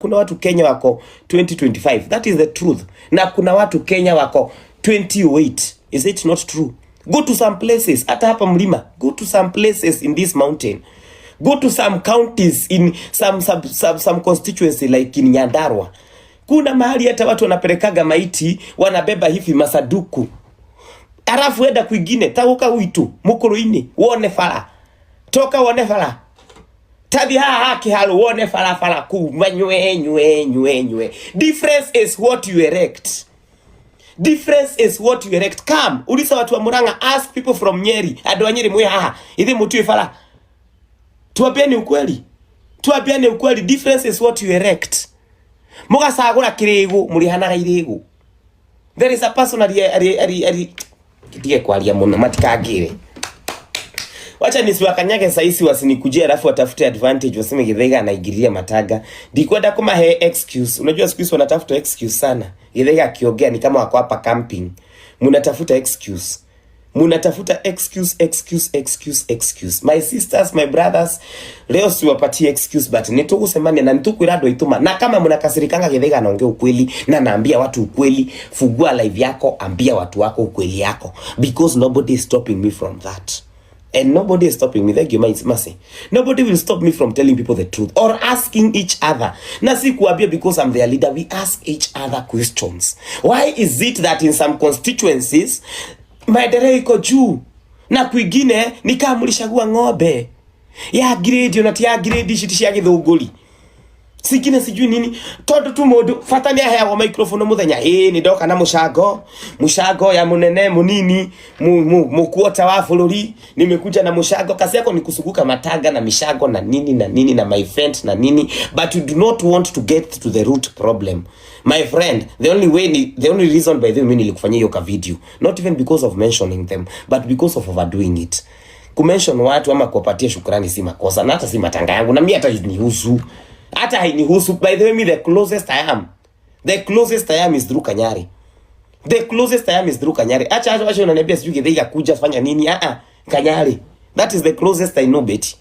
Kuna watu Kenya wako 2025. That is the truth. Na kuna watu Kenya wako 2008. Is it not true? Go to some places, hata hapa mlima. Go to some places in this mountain. Go to some counties in some constituency like in Nyandarua. Kuna mahali hata watu wanapelekaga maiti, wanabeba hivi masaduku. Alafu enda kwingine, taguka gwitu mukuru-ini wone bara. Toka wone bara. Tathi haha kiharo wone barabara kuu manywe nywe nywe nywe. Difference is what you erect. Difference is what you erect. Come, uliza watu wa Murang'a, ask people from Nyeri. Andu a Nyeri mwi haha. Ithi mutui bara. Tuambiane ukweli. Tuambiane ukweli. Difference is what you erect. Mugacagura kirigu murihanaga irigu. There is a person ari ari ari ari tige kwaria muno matikangire. Wacha nisiwakanyage saisi wasinikujie alafu watafute advantage waseme Githaiga anaingilia Matanga. Ndikwenda kumahe excuse. Unajua siku hizi wanatafuta excuse sana. Githaiga akiongea ni kama wako hapa camping. Mnatafuta excuse. Mnatafuta excuse, excuse, excuse, excuse. My sisters, my brothers, leo siwapatie excuse but nitugucemania na nitukwira andu aituma. Na kama mnakasirikanga Githaiga anaongea ukweli na naambia watu ukweli, fungua live yako, ambia watu wako ukweli yako because nobody is stopping me from that. And nobody is stopping me. Thank you, my mercy. Nobody will stop me from telling people the truth or asking each other. Na si kuambia because I'm their leader. We ask each other questions. Why is it that in some constituencies maendeleo iko juu na kwingine ni kama mlishagua ng'ombe ya grade na ti ya grade ici ti cia githunguri cingine sijui nini tondu tu mundu bata ni aheagwo microphone muthenya ĩ nĩ ndoka na mũcango mũcango ya mũnene mũnini mukuota wa bũrũri, nimekuja na mũcango. Kazi yako ni kusuguka matanga na mishango na nini na nini na my event na nini, but you do not want to get to the root problem, my friend. The only way ni, the only reason, by the way, mimi nilikufanyia hiyo ka video, not even because of mentioning them but because of overdoing it. Kumention watu ama kuwapatia shukrani si makosa na hata si matanga yangu na mimi hata hainihusu, hata hainihusu. By the way, me, the closest I am is through Kanyari. The closest I am is through Kanyari. Acha acha acha, unaniambia sijui Githaiga kuja fanya nini. Ah ah, Kanyari, that is the closest I know Betty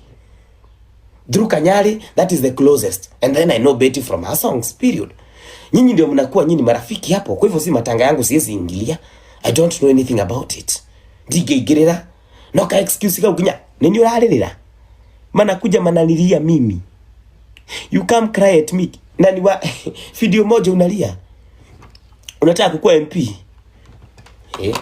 through Kanyari. That is the closest, and then I know Betty from her songs, period. Nyinyi ndio mnakuwa nyinyi marafiki hapo, kwa hivyo si matanga yangu, siwezi ingilia. I don't know anything about it. Ndingĩingĩrĩra no ka excuse kau nginya nĩ ũrarĩrĩra manakuja mananilia mimi. You come cry at me na ni wa video moja unalia unataka kukuwa MP, eh?